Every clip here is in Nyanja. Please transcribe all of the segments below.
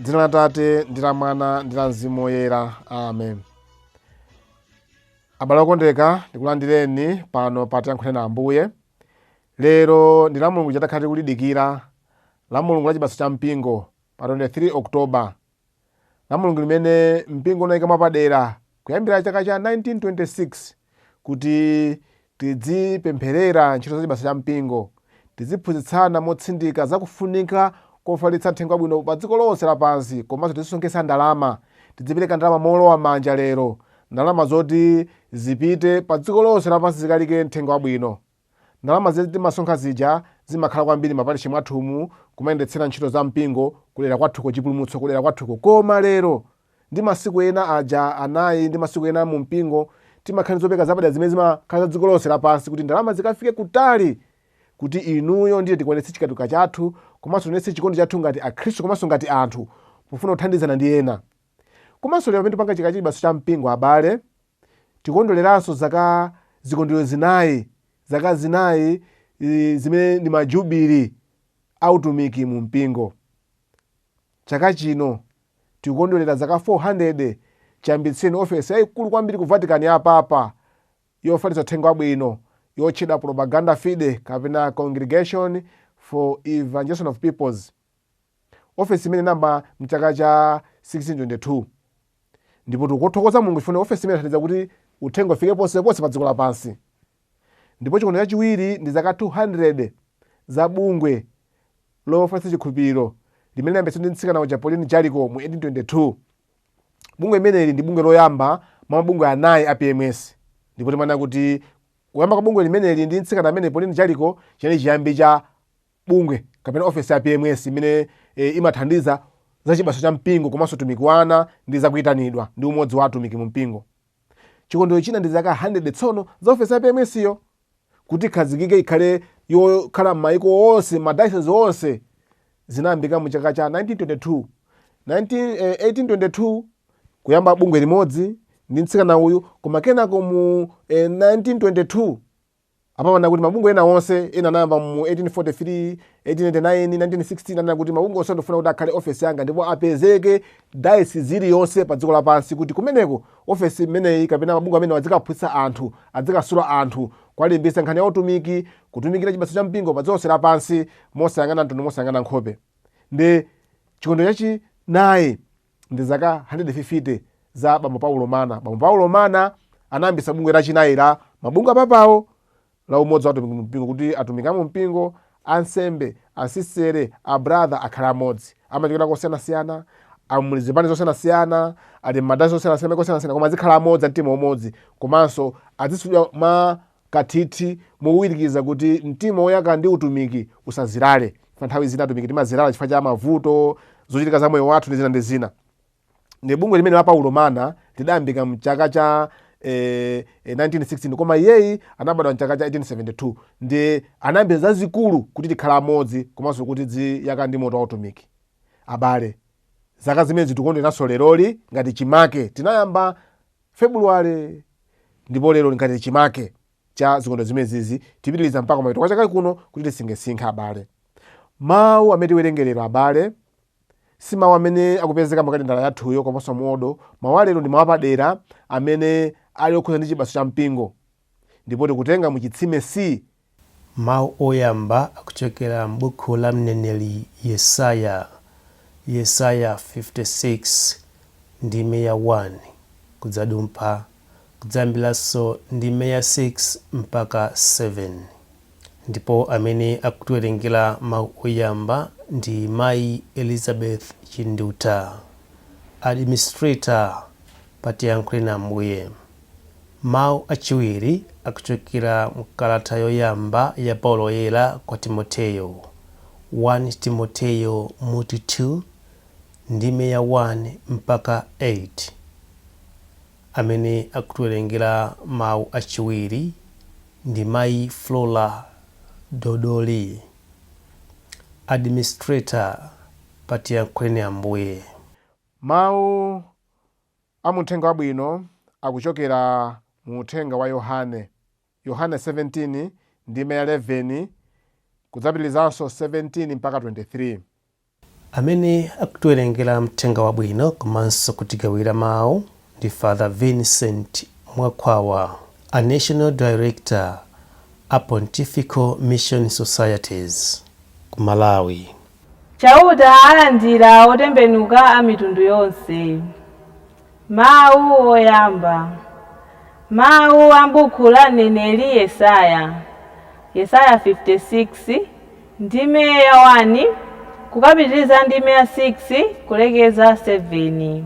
Dzina la Tate ndi la Mwana ndi la Mzimu Woyera, amen. Abale okondeka, ndikulandireni pano pa Tiyankhuleni Ambuye. Lero ndi la Mulungu chatakhala tikulidikira, la Mulungu la chibatso cha mpingo pa 23 October, la Mulungu limene mpingo unayika mwapadera kuyambira chaka cha 1926 kuti tidzipempherera ntchito za chibatso cha mpingo, tiziphunzitsana motsindika zakufunika kofalitsa uthenga wabwino pa dziko lonse lapansi, komanso tizisonkhetsa ndalama, tidzipereka ndalama molowa manja lero, ndalama zoti zipite pa dziko lonse lapansi zikalike uthenga wabwino. Ndalama zimene timasonkha zija zimakhala kwambiri maparishi mwathumu kumayendetsera ntchito za mpingo kudera kwathuko, chipulumutso kudera kwathuko. Koma lero ndi masiku ena aja anayi ndi masiku ena mu mpingo timakhala ndi zopereka zapadera zimene zimakhala za dziko lonse lapansi kuti ndalama zikafike kutali, kuti inuyo ndiye tikwanitse chikatolika chathu komanso tionetse chikondi chathu ngati akhristu komanso ngati anthu pofuna kuthandizana ndi ena. Komanso lero pamene tipanga chaka chibatso cha mpingo, abale, tikondwereranso zaka zikondwerero zinayi, zaka zinayi zimene ndi majubili autumiki mu mpingo. Chaka chino tikukondwerera zaka 400 chiyambitsireni ofesi yayikulu kwambiri ku Vatican ya Papa yofalitsa uthenga wabwino yotchedwa Propaganda Fide kapena Congregation for Evangelization of Peoples. Ofesi imene inayamba mchaka cha 1622, ndipo tikuthokoza Mulungu chifukwa ofesi imene inathandiza kuti uthenga ufike ponseponse pa dziko lapansi. Ndipo chikondwerero chachiwiri ndi zaka 200 za bungwe lofalitsa chikhulupiriro limene linayambitsidwa ndi mtsikana uja Pauline Jaricot mu 1822. Bungwe limeneli ndi bungwe loyamba mwa mabungwe anayi a PMS, ndipo timanena kuti kuyamba kwa bungwe limeneli ndi mtsikana amene Pauline Jaricot chinali chiyambi cha bungwe kapena ofesi ya PMS imene imathandiza za chibatso cha mpingo komanso utumiki wa ana ndi zakuyitanidwa ndi umodzi wa atumiki mu mpingo. Chikondwerero china ndi zaka 100 tsono za ofesi ya PMS yo kuti ikhazikike, ikhale yokhala m'mayiko onse, madayosisi onse, zinayambika mu chaka cha 1922. 1822 kuyamba bungwe limodzi ndi mtsikana uyu, koma kenako mu 1922 apamana kuti mabungwe ena onse ena anayamba mu 1843, 1889, 1916, anena kuti mabungwe onse ndifuna kuti akhale ofesi yanga ndipo apezeke dayosisi iliyonse pa dziko lapansi, kuti kumeneko ofesi imeneyi kapena mabungwe amene adzikaphunzitsa anthu, adzikasula anthu, kuwalimbitsa nkhani ya utumiki, kutumikira chibatso cha mpingo pa dziko lonse lapansi mosayang'ana mtundu, mosayang'ana nkhope. Ndi chikondwerero chachinayi ndi zaka 150 za Bambo Paulo Mana. Bambo Paulo Mana anayambitsa bungwe lachinayi la mabungwe apapawo la umodzi wa atumiki mu mpingo, kuti atumiki a mu mpingo, ansembe, asistere, abrother akhale amodzi. Amachokera kosiyanasiyana, amuli zipani zosiyanasiyana, ali m'madayosisi osiyanasiyana, maiko osiyanasiyana, koma azikhala amodzi, amtima umodzi, komanso azisudwa mwa kathithi mowirikiza kuti mtima woyaka ndi utumiki usazilale. Chifukwa nthawi zina atumiki timazilala chifukwa cha mavuto, zochitika za moyo wathu ndi zina ndi zina. Ndi bungwe limene la Paulo Mana lidayambika mchaka cha 1916, koma iyeyi anabadwa mchaka cha 1872, ndi anayambitsa zazikulu kuti tikhale amodzi komanso kuti ziyaka ndi moto wa utumiki. Abale, zaka zimene tikukondweranso leroli ngati chimake, tinayamba February, ndipo lero ngati chimake cha zikondwerero zimenezizi tipitiriza mpaka mapeto kwa chaka kuno kuti tisinkhesinkhe. Abale, mawu amene tiwerenge lero, abale, si mawu amene akupezeka mukalendala yathuyo komanso muodo. Mawu alero ndi mawu apadera amene ali okhuza ndi chibatso cha mpingo, ndipo tikutenga mu chitsime C. Mawu oyamba akuchokera m'buku la mneneri Yesaya, Yesaya 56 ndime ya 1 kudzadumpha kudzayambiranso ndime ya 6 mpaka 7. Ndipo amene akutiwerengera mawu oyamba ndi Mayi Elizabeth Chinduta, Administrator pa Tiyankhuleni Ambuye. Mawu achiwiri akuchokera m'kalata yoyamba ya Paulo Woyera kwa Timoteo, 1 Timoteo mutu 2 ndime ya 1 mpaka 8. Amene akutiwerengera mawu achiwiri ndi Mayi Flora Dodoli, Administrator pa Tiyankhuleni Ambuye. Mawu a mu Uthenga Wabwino akuchokera mu Uthenga wa Yohane, Yohane 17 ndime ya 11 kudzapitirizanso 17 mpaka 23. Amene akutiwerengera mthenga wabwino komanso kutigawira mawu ndi Father Vincent Mwakhwawa, a National Director a Pontifical Mission Societies ku Malawi. Chauta alandira otembenuka a mitundu yonse. Mawu oyamba. Mawu a m'buku la mneneri Yesaya. Yesaya 56, ndime ya 1 kukapitiriza ndime ya 6 kulekeza 7.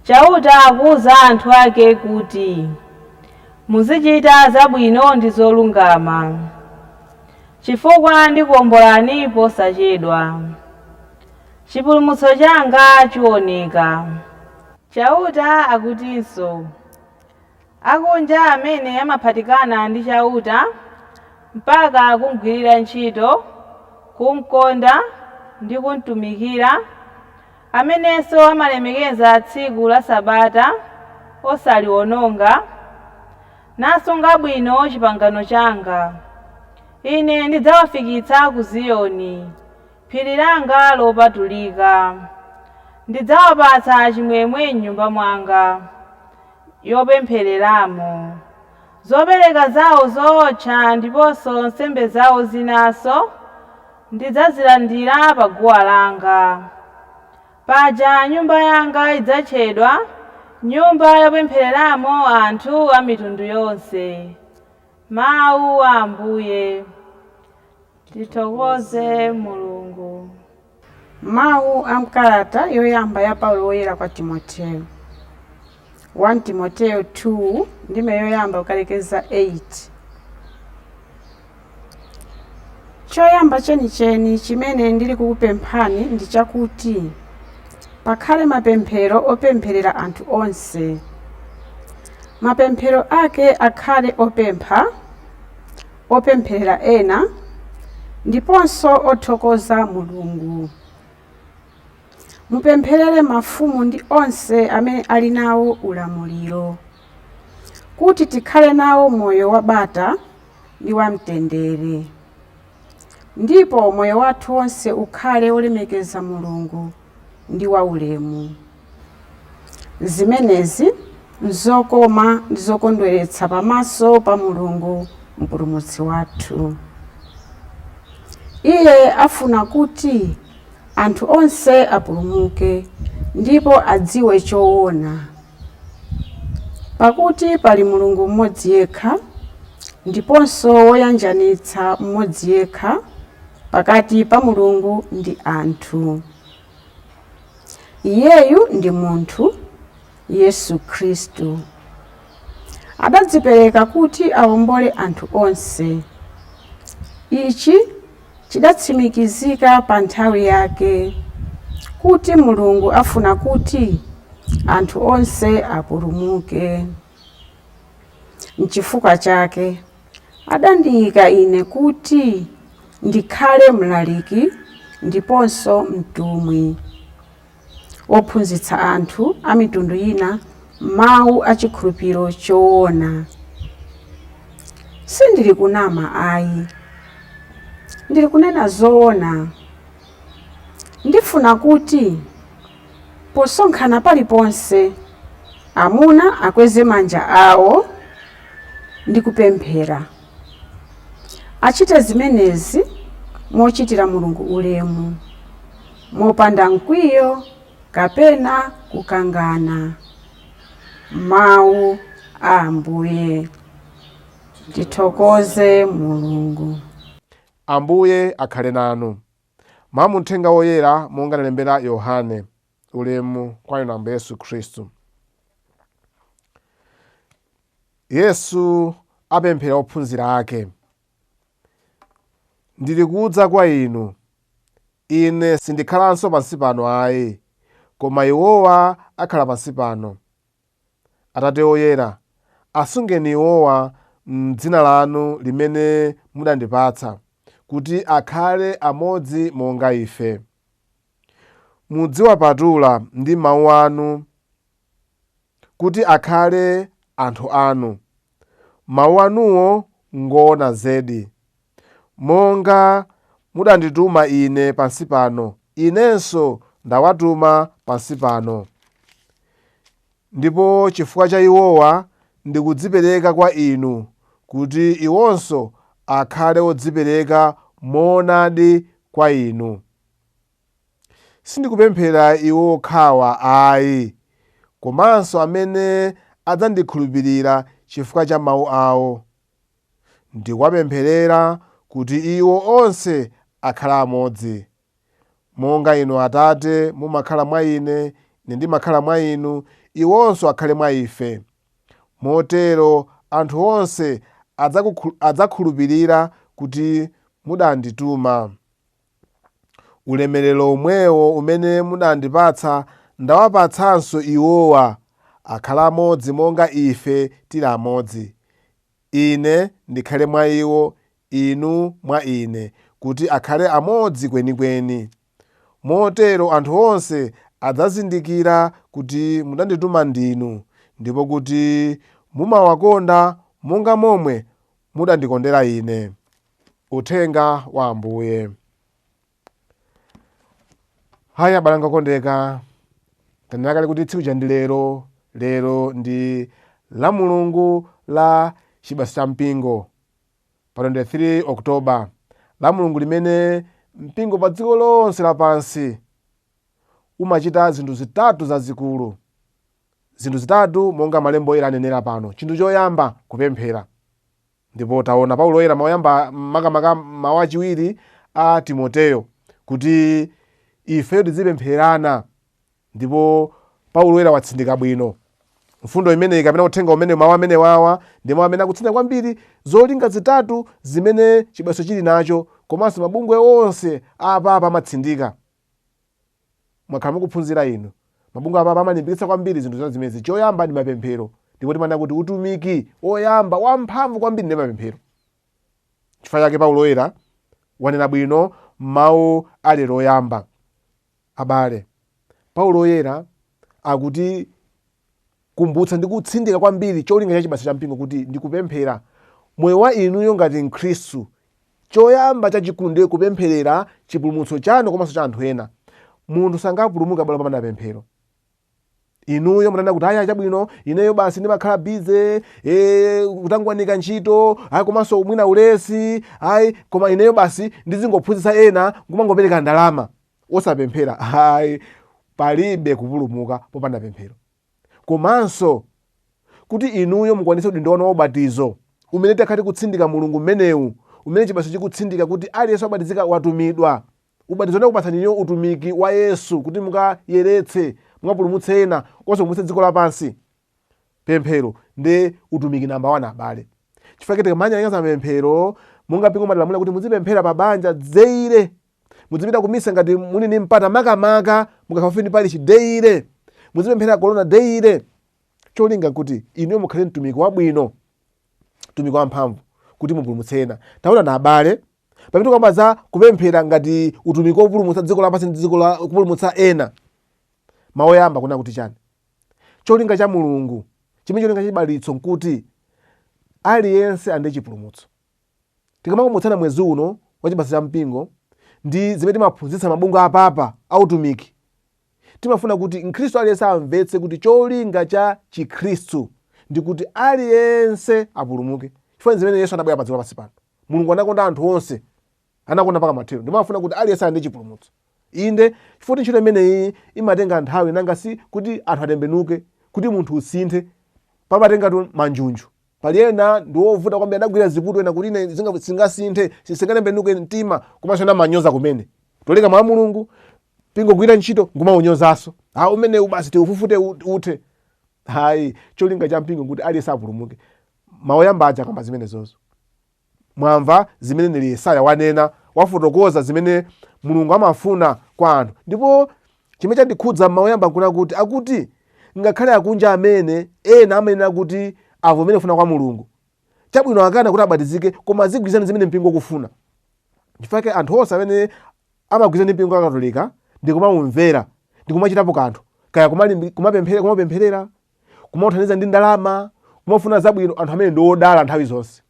Chauta akuuza anthu ake kuti, Muzichita zabwino ndi zolungama, chifukwa ndikuwombolani posachedwa. Chipulumutso changa chiwoneka. Chauta akutinso, Akunja amene amaphatikana ndi Chauta mpaka kumgwirira ntchito, kumkonda ndi kumtumikira, amenenso amalemekeza tsiku la Sabata osaliwononga, nasunga bwino chipangano changa, Ine ndidzawafikitsa ku Ziyoni, phiri langa lopatulika. Ndidzawapatsa chimwemwe m'nyumba mwanga yopemphereramo. Zopereka zawo zootcha ndiponso nsembe zawo zinanso ndidzazilandira pa guwa langa. Paja nyumba yanga idzatchedwa nyumba yopemphereramo anthu a mitundu yonse. Mawu a Ambuye. Tithokoze Mulungu. Mawu a m'kalata yoyamba ya Paulo Woyera kwa Timoteo. 1 Timoteo 2 ndime yoyamba kukalekeza 8. Choyamba chenicheni chimene ndili kukupemphani ndi chakuti pakhale mapemphero opempherera anthu onse. Mapemphero ake akhale opempha, opempherera ena, ndiponso othokoza Mulungu. Mupempherere mafumu ndi onse amene ali nawo ulamuliro, kuti tikhale nawo moyo wabata ndi wamtendere, ndipo moyo wathu wonse ukhale wolemekeza Mulungu ndi waulemu. Zimenezi nzokoma ndi zokondweretsa pamaso pa Mulungu Mpulumutsi wathu. Iye afuna kuti anthu onse apulumuke ndipo adziwe choona. Pakuti pali Mulungu mmodzi yekha, ndiponso woyanjanitsa mmodzi yekha pakati pa Mulungu ndi anthu. Iyeyu ndi munthu, Yesu Khristu. Adadzipereka kuti awombole anthu onse. Ichi chidatsimikizika pa nthawi yake, kuti Mulungu afuna kuti anthu onse apulumuke. Nchifukwa chake adandiyika ine kuti ndikhale mlaliki ndiponso mtumwi, wophunzitsa anthu a mitundu ina mawu a chikhulupiriro choona. Sindili kunama ayi, ndili kunena zoona. Ndifuna kuti posonkhana paliponse amuna akweze manja awo ndi kupemphera. Achite zimenezi mochitira Mulungu ulemu, mopanda mkwiyo kapena kukangana. Mawu a Ambuye. Tithokoze Mulungu. Ambuye akhale nanu. Mawu a Mthenga Woyera monga analembera Yohane. Ulemu kwa inu Ambuye Yesu Khristu. Yesu apemphera ophunzira ake. Ndili kudza kwa inu. Ine sindikhalanso pansi pano ayi, koma iwowa akhala pansi pano. Atate Woyera, asungeni iwowa m'dzina lanu limene mudandipatsa, kuti akhale amodzi monga ife. Mudziwapatula ndi mawu anu kuti akhale anthu anu. Mawu anuwo ngoona zedi. Monga mudandituma Ine pansi pano, Inenso ndawatuma pansi pano. Ndipo chifukwa cha iwowa ndikudzipereka kwa inu, kuti iwonso akhale odzipereka moonadi kwa inu. Sindikupemphera iwo okhawa ayi, komanso amene adzandikhulupirira chifukwa cha mawu awo. Ndikuwapempherera kuti iwo onse akhale amodzi. Monga inu Atate mumakhala mwa ine, ine ndimakhala mwa inu, iwonso akhale mwa ife. Motero anthu onse adzakhulupirira kuti mudandituma. Ulemerero omwewo umene mudandipatsa ndawapatsanso iwowa, akhale amodzi monga ife tili amodzi. Ine ndikhale mwa iwo, inu mwa ine, kuti akhale amodzi kwenikweni. Motero anthu onse adzazindikira kuti mudandituma ndinu, ndipo kuti mumawakonda monga momwe mudandikondera ine. Uthenga wa Ambuye. Haya abale anga okondeka, tanena kale kuti tsiku lija ndi lero. Lero ndi la Mulungu la chibasa cha mpingo pa 23 Oktoba, la Mulungu limene mpingo pa dziko lonse lapansi umachita zinthu zitatu zazikulu. Zinthu zitatu monga malembo oyera anenera pano. Chinthu choyamba, kupemphera. Ndipo taona Paulo oyera mawu oyamba, makamaka mawu achiwiri a Timoteyo, kuti ifeyo tizipemphererana. Ndipo Paulo oyera watsindika bwino mfundo imeneyi, kapena uthenga umene mawu amene wawa ndi mawu amene akutsindika kwambiri zolinga zitatu zimene chibasa chili nacho, komanso mabungwe onse apapa amatsindika. Mwakhala mukuphunzira inu, mabungwe apapa amalimbikitsa kwambiri zinthu zina zimenezi. Choyamba ndi mapemphero, ndipo timanena kuti utumiki woyamba wamphamvu kwambiri ndi mapemphero. Chifukwa chake Paulo oyera wanena bwino mawu alero oyamba. Abale, Paulo oyera akuti kumbutsa ndi kutsindika kwambiri cholinga cha chibasa cha mpingo kuti ndikupemphera. Moyo wa inuyo ngati Mkhristu, choyamba chachikulu ndiye kupempherera chipulumutso chanu komanso cha anthu ena. Munthu sangapulumuke abale popanda pemphero. Inuyo mutanena kuti aya chabwino, ineyo basi ndimakhala busy, kutangwanika ntchito, ayi komanso mwina ulesi, ayi koma ineyo basi ndizingophunzitsa ena kumangopereka ndalama osapemphera, ayi, palibe kupulumuka popanda pemphero. Komanso kuti inuyo mukwanitse udindo wanu wa ubatizo umene takhala tikutsindika Mulungu mmenewu, umene chibasa chikutsindika kuti aliyense wabatizika watumidwa. Ubatizo unakupatsani inuyo utumiki wa Yesu kuti mukayeretse, mukapulumutse ena, komanso mupulumutse dziko lapansi. Pemphero ndi utumiki namba 1 abale. Chifukwa tikamanyalanyaza mapemphero, monga mpingo umatilamulira kuti muzipemphera pa banja daily, muzipita kumisa ngati muli ndi mpata, makamaka mukakhala pafupi ndi parish daily, muzipemphera kolona daily. Cholinga kuti inuyo mukhale mtumiki wabwino, mtumiki wamphamvu kuti mupulumutse ena. Taona na abale, pamene tikuyamba za kupemphera ngati utumiki wopulumutsa dziko lapansi ndi dziko la kupulumutsa ena, mawu oyamba kunena kuti chani? Cholinga cha Mulungu, chimene cholinga cha chibalitso nkuti aliyense ande chipulumutso. Tikamakumbutsana mwezi uno wa chibasa cha mpingo ndi zimene timaphunzitsa mabungwe apapa autumiki, timafuna kuti mkhristu aliyense amvetse kuti cholinga cha chikhristu ndi kuti aliyense apulumuke. Chifukwa zimene Yesu anabwera pa dziko lapansi pano, Mulungu anakonda anthu onse, anakonda mpaka mathero, ndipo amafuna kuti aliyense ande chipulumutso. Inde, chifukwa ntchito imeneyi imatenga nthawi, nanga si kuti anthu atembenuke, kuti munthu usinthe, pamatengatu manjunju. Pali ena ndi wovuta kwambiri, adagwira ziputu ena kuti ine singasinthe, singatembenuke mtima, komanso ena amanyoza kumene. Toleka mwa Mulungu, pingogwira ntchito ngumaunyozaso. Ha, umenewu basi tiufufute uthe. Hayi, cholinga cha mpingo nkuti aliyense apulumuke. Mawu oyamba aja akamba zimenezozo. Mwamva zimene mneneri Yesaya wanena, wafotokoza zimene Mulungu amafuna kwa anthu. Ndipo chimene chandikhudza mawu oyamba nkuna kuti akuti ngakhale akunja amene ena amanena kuti avomere kufuna kwa Mulungu, chabwino akana kuti abatizike, koma azigwirizana zimene mpingo ukufuna. Chifukwa chake anthu onse amene amagwirizana ndi mpingo wa Katolika ndi kumaumvera ndi kumachitapo kanthu, kaya kumapempherera, kumauthandiza ndi ndalama, kumafuna zabwino, anthu amene ndi odala nthawi zonse.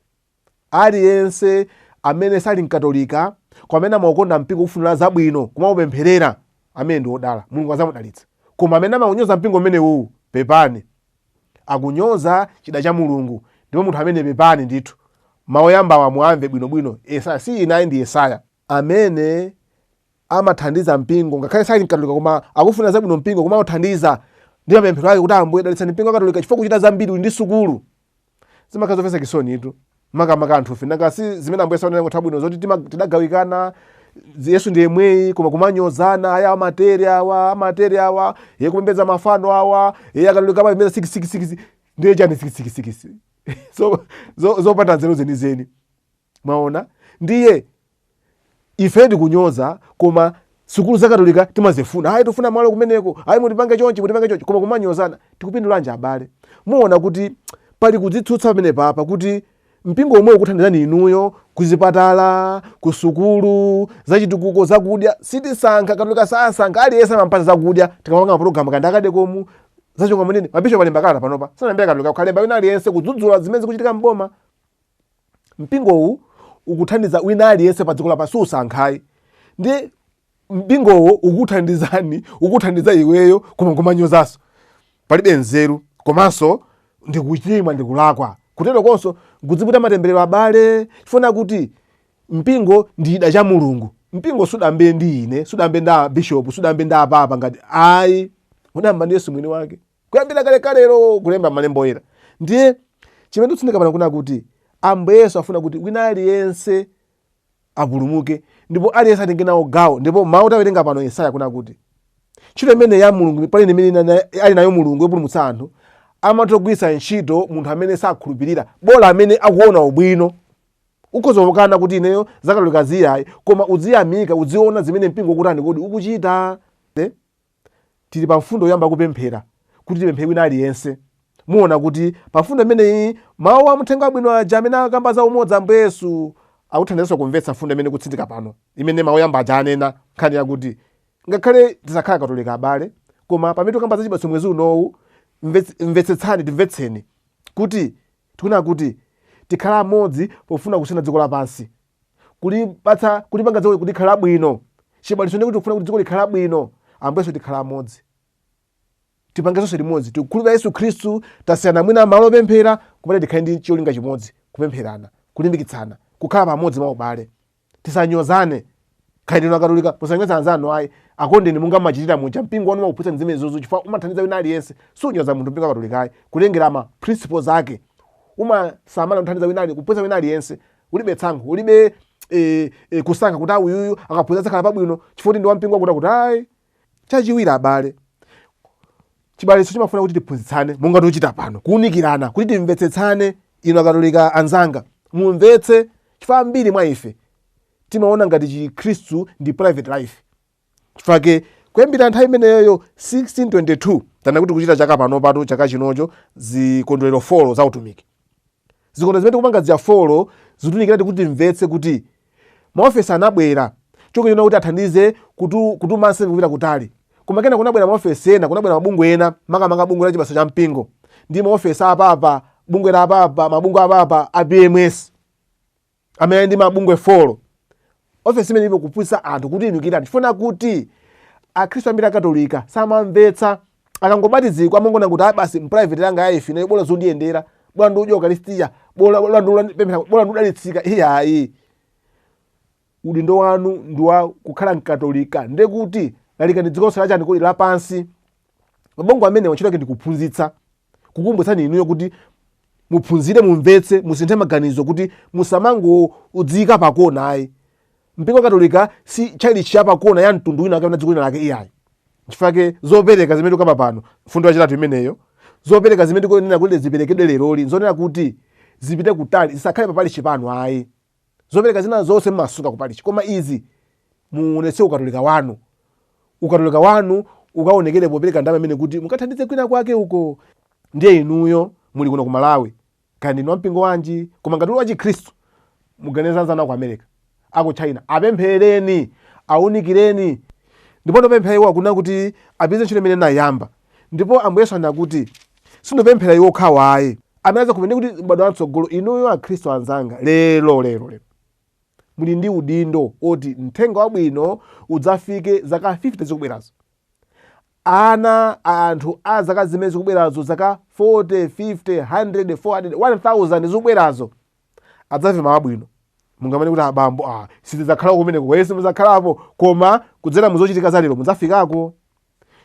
Aliyense amene sali mkatolika Kwa amene amaukonda mpingo, kufunira zabwino, kumaupempherera, amene ndi wodala, Mulungu azamudalitsa. Koma amene amaunyoza mpingo umenewu, pepani, akunyoza chida cha Mulungu. Ndipo munthu amene, pepani ndithu, mawu oyambawa muamve bwinobwino. Yesaya si inayi, ndi Yesaya. Amene amathandiza mpingo ngakhale sali mkatolika, koma akufuna zabwino mpingo, kumauthandiza ndi mapemphero ake kuti Ambuye dalitsani mpingo wa Katolika, chifukwa kuchita zambiri, uli ndi sukulu. Zimakhala zomvetsa chisonitu, makamaka anthufe. Nanga si zimene Ambuye saonera kutha bwino zoti tidagawikana? Yesu ndi yemweyi, koma kumanyozana, aya amatere awa, amatere awa, ye kupembedza mafano awa, ye Akatolika amapembedza 666. Ndiye chani 666? Zopanda nzeru zenizeni. Mwaona, ndiye ife tikunyoza, koma sukulu za Katolika timazifuna. Ayi, tifuna malo kumeneko, ayi, mutipange chonchi, mutipange chonchi, koma kumanyozana. Tikupindulanji abale? Muona kuti pali kudzitsutsa pamene papa, kuti mpingo omwe ukuthandizani inuyo kuzipatala, kusukulu, zachitukuko, zakudya sitisankha. Katolika sasankha, aliyense amampasa zakudya. Tikamapanga mapulogalamu kandi akadekomu zachonga munene, mabishopu alemba kalata panopa, sanalembera Katolika, kukhalemba wina aliyense kudzudzula zimene zikuchitika mboma. Mpingowu ukuthandiza wina aliyense pa dziko lapansi, susankhayi. Ndi mpingowo ukuthandizani, ukuthandiza iweyo, koma kumanyozanso, palibe nzeru, komanso ndikuchimwa, ndikulakwa. Kutero konso kudziputa matemberero abale, chifuna kuti mpingo ndi chida cha Mulungu. Mpingo sudambe ndi ine, sudambe ndi abishopu, sudambe ndi apapa ngati ayi, udamba ndi Yesu mwini wake kuyambira kalekalero, kulemba malembo oyera. Ndiye chimene tikutsindika pano kuna kuti Ambuye Yesu afuna kuti wina aliyense apulumuke ndipo aliyense atenge nawo gawo. Ndipo mawu tawerenga pano, Yesaya, kuna kuti ntchito imene ya Mulungu pali imene ali nayo Mulungu yopulumutsa anthu, amatha ntchito munthu amene sakhulupirira, bola amene akuona ubwino. Ukhoza kukana kuti ineyo zakatolika ziyayi, koma udziyamika, udziona zimene mpingo ukutani kodi ukuchita. Tili pa mfundo yoyamba, kupemphera, kuti tipemphere wina aliyense. Muona kuti pa mfundo imeneyi, mawu a muthenga wabwino aja amene akamba za umodzi, Ambuye Yesu akuthandizanso kumvetsa mfundo imene kutsindika pano, imene mawu oyamba aja anena nkhani yakuti ngakhale tisakhala Katolika abale, koma pamene tikamba za chibatso mwezi unowu, mvetsetsani, timvetseni kuti tikunena kuti tikhala amodzi pofuna kusintha dziko lapansi, kulipatsa, kulipanga dziko kuti likhala bwino. Chibaliso ndi kuti tikufuna kuti dziko likhala bwino. Ambuye Yesu, tikhala amodzi, tipange zonse limodzi. Tikukhulupirira Yesu Khristu, tasiyana mwina malo opemphera, kumene tikhale ndi cholinga chimodzi, kupempherana, kulimbikitsana, kukhala pamodzi mwa ubale. Tisanyozane. Kaya ndinu Akatolika, musanyoze anzanu ayi, akondeni monga machitira muja. Mpingo wanu umakuphunzitsani zimenezozo chifukwa umathandiza wina aliyense, sunyoza munthu. Mpingo wa Katolika ayi, kutengera ma principles ake, umasamala kuthandiza wina ali, kuphunzitsa wina aliyense. Ulibe tsankho, ulibe kusankha kuti uyuyu akaphunzitsa adzakhala pabwino chifukwa kuti ndi wampingo wakuti akuti ayi. Chachiwiri abale, chibaliso chimafuna kuti tiphunzitsane monga tikuchita pano, kuwunikirana kuti timvetsetsane. Inu Akatolika anzanga, mumvetse, chifukwa ambiri mwa ife timaona ngati Chikhristu ndi private life. Chifukwa kuyambira nthawi imeneyoyo 1622, tana kuti kuchita chaka pano patu, chaka chinocho zikondwerero 4 za utumiki, zikondwerero zimene tikupanga zija 4 zitunikira kuti timvetse kuti maofesi anabwera choke chona kuti athandize kutuma ansembe kupita kutali. Koma kena kunabwera maofesi ena, kunabwera mabungwe ena, makamaka bungwe la chibatso cha mpingo ndi maofesi apapa, bungwe la apapa, mabungwe apapa a PMS amene ali ndi mabungwe 4. Ofesi imene ilipo kuphunzitsa anthu kuti inikirani, chifuna kuti Akhristu ambiri Akatolika samamvetsa. Akangobatizidwa amangona kuti ayi basi, private yanga ya ife ineyo, bola zondiyendera, bola ndiudya ukaristiya, bola ndipemphera, bola ndudalitsika. Iyayi, udindo wanu ndi wa kukhala Mkatolika, ndekuti lalikani dziko lonse lachani kuli lapansi. Mabungwe amene ntchito yake ndi kuphunzitsa, kukumbutsani inuyo kuti muphunzire, mumvetse, musinthe maganizo, kuti musamangodziyika pakona ayi. Mpingo wa Katolika si tchalitchi yapakona ya mtundu wina kapena dziko lina lake, iyayi. Nchifukwa zopereka zimene tikamba pano, mfundo yachitatu imeneyo, zopereka zimene tikunena kuti ziperekedwe leroli nzonena kuti zipite kutali, zisakhale papalichi pano ayi. Zopereka zina zonse mumasuka kupalichi, koma izi muonetse ukatolika wanu. Ukatolika wanu ukaonekere popereka ndalama imene kuti mukathandize kwina kwake uko. Ndiye inuyo muli kuno ku Malawi, kaya ndinu wampingo wanji, koma ngati uli wachikhristu, muganize anzanu aku America, aku China, apemphereni, awunikireni. Ndipo ndopemphera iwo akuna kuti apite ntchito imene nayamba. Ndipo Ambuye Yesu anakuti sindopemphera iwo okhawa ayi, amene adzakhulupirira, kuti m'badwo wamtsogolo. Inuyo Akhristu anzanga, lero lero lero Muli ndi udindo oti mthenga wabwino udzafike zaka 50 zikubwerazo. Ana a anthu a zaka zimene zikubwerazo, zaka 40, 50, 100, 400, 1000 zikubwerazo, adzamve mawu abwino. Mungamane kuti abambo, sitidzakhalako kumeneko, yesu mudzakhalapo, koma kudzera muzochitika za lero mudzafikako.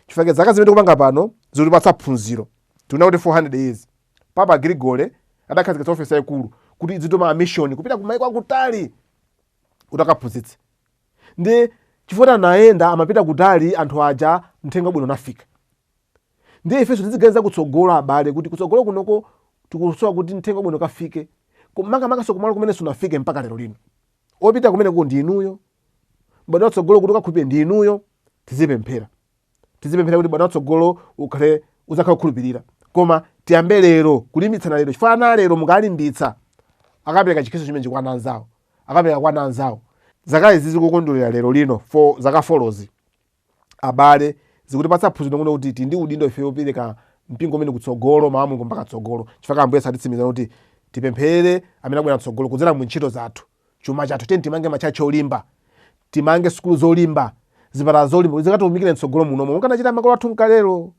Chifukwa zaka zimene tikupanga pano zikutipatsa phunziro. Tikuona kuti 400 years Papa Gregory adakhazikitsa ofesi yayikulu kuti idzituma amishoni kupita kumaiko akutali kuti akaphunzitse. Ndi chifukwa anayenda amapita kutali anthu aja, mthenga wabwino unafika. Ndiye ifenso tiziganiza kutsogolo abale, kuti kutsogolo kunoko tikusowa kuti mthenga wabwino kafike, makamakaso kumalo kumene sunafike mpaka lero lino. Opita kumeneko ndi inuyo, m'badwo watsogolo kuti ukakhulupirire ndi inuyo. Tizipemphera, tizipemphera kuti m'badwo watsogolo ukhale udzakhala kukhulupirira. Koma tiyambe lero kulimbitsana lero, chifukwa ana lero mukalimbitsa akapereka chikhristu chimenechi kwa ana anzawo, akapereka kwa ana anzawo. Zaka izi zikukondwerera lero lino for zaka folozi abale, zikutipatsa phunziro kuno kuti tili ndi udindo ife wopereka mpingo umene kutsogolo, mawu a Mulungu mpaka tsogolo. Chifukwa Ambuye atitsimikiza kuti tipempherere amene akubwera tsogolo kudzera mu ntchito zathu, chuma chathu. Tiyeni timange matchalitchi olimba, timange sukulu zolimba, zipatala zolimba, kuti zikatitumikire mtsogolo munomo monga anachita makolo athu mkalelo.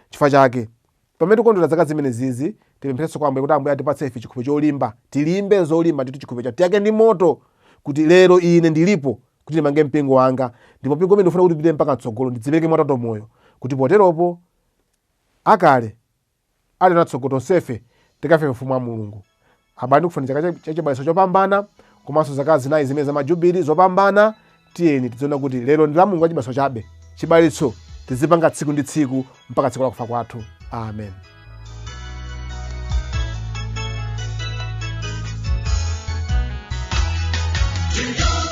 Chifukwa chake pamene tikondwera zaka zimene zizi, tipempherenso kwa Ambuye kuti Ambuye atipatse ife chikhulupiriro cholimba, tilimbe zolimba ndithu chikhulupiriro chathu, tiyake ndi moto kuti lero ine ndilipo kuti ndimange mpingo wanga, ndipo mpingo umene ndikufuna kuti upite mpaka mtsogolo, ndidzipereke mwatatu moyo kuti poteropo akale ali natsogolo tonsefe tikafike ufumu wa Mulungu. Abale, ndikufuna chaka cha chibaleso chopambana, komanso zaka zinayi zimene za majubili zopambana. Tiyeni tidziona kuti lero ndi la Mulungu wa chibaleso chabe, chibaleso tizipanga tsiku ndi tsiku mpaka tsiku la kufa kwathu. Amen. To